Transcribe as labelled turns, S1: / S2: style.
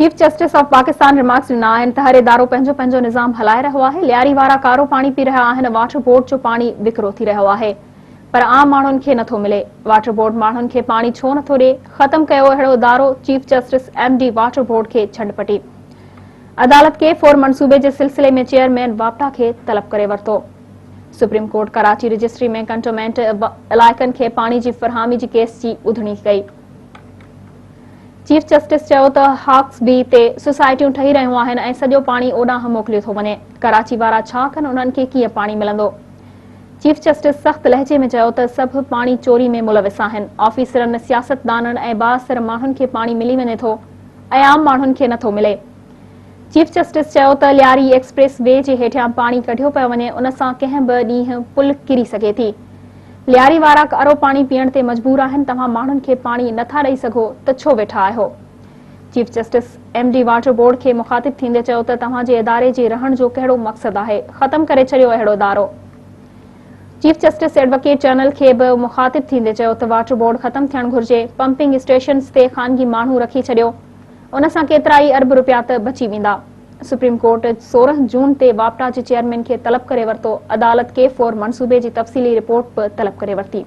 S1: Chief justice of Pakistan remarks ڏنا آهن ته هر ادارو پنهنجو پنهنجو نظام هلائي رهيو آهي، لياري وارا ڪارو پاڻي پي رهيا آهن، واٽر بورڊ جو پاڻي وڪرو ٿي رهيو آهي پر عام ماڻهن کي نٿو ملي، واٽر بورڊ ماڻهن کي پاڻي ڇو نٿو ڏي، ختم ڪيو اهڙو ادارو، chief justice M D water board کي ڇنڊ پٽي. عدالت ڪي فور منصوبي جي سلسلي ۾ چيئرمين واپڊا کي طلب ڪري ورتو. Supreme court Karachi registry ۾ cantonment علائقن کي پاڻي جي فراهمي جي ڪيس جي ٻڌڻي ڪئي. چيف جسٽس چيو ته هاڪس بي تي سوسائٽيون ٺهي رهيون آهن ۽ سڄو پاڻي اوڏانهن موڪليو ٿو وڃي، ڪراچي وارا ڇا ڪن انهن کي ڪيئن پاڻي ملندو؟ چيف جسٽس سخت لهجي ۾ چيو ته سڀ پاڻي چوري ۾ ملوث آهن، آفيسرن، سياستدانن ۽ بااثر ماڻهن کي پاڻي ملي وڃي ٿو ۽ عام ماڻهن کي نٿو ملي. چيف جسٽس چيو ته لياري ايڪسپريس وي جي هيٺيان پاڻي ڪڍيو پيو وڃي ان سان ڪنهن به ڏينهن پل ڪري سگهي ٿي. لياري وارا ڪارو پاڻي پيئڻ تي مجبور آهن توهان ماڻهن کي پاڻي نه ٿا ڏئي سگهو ته ڇو ويٺا آهيو. Chief justice M D water board کي مخاطب ٿيندي چيو ته توهان جي اداري جي رهڻ جو ڪهڙو مقصد آهي ختم ڪري ڇڏيو اهڙو ادارو. چيف جسٽس ايڊووڪيٽ جنرل کي به مخاطب ٿيندي چيو ته واٽر بورڊ ختم ٿيڻ گهرجي پمپنگ اسٽيشنز تي خانگي ماڻهو رکي ڇڏيو. ان سان ڪيترائي ارب رپيا ته بچي ويندا. سپريم ڪورٽ 16 جون تي واپڊا جي چيئرمين کي طلب ڪري ورتو، عدالت ڪي فور منصوبي جي تفصيلي رپورٽ به طلب ڪري ورتي.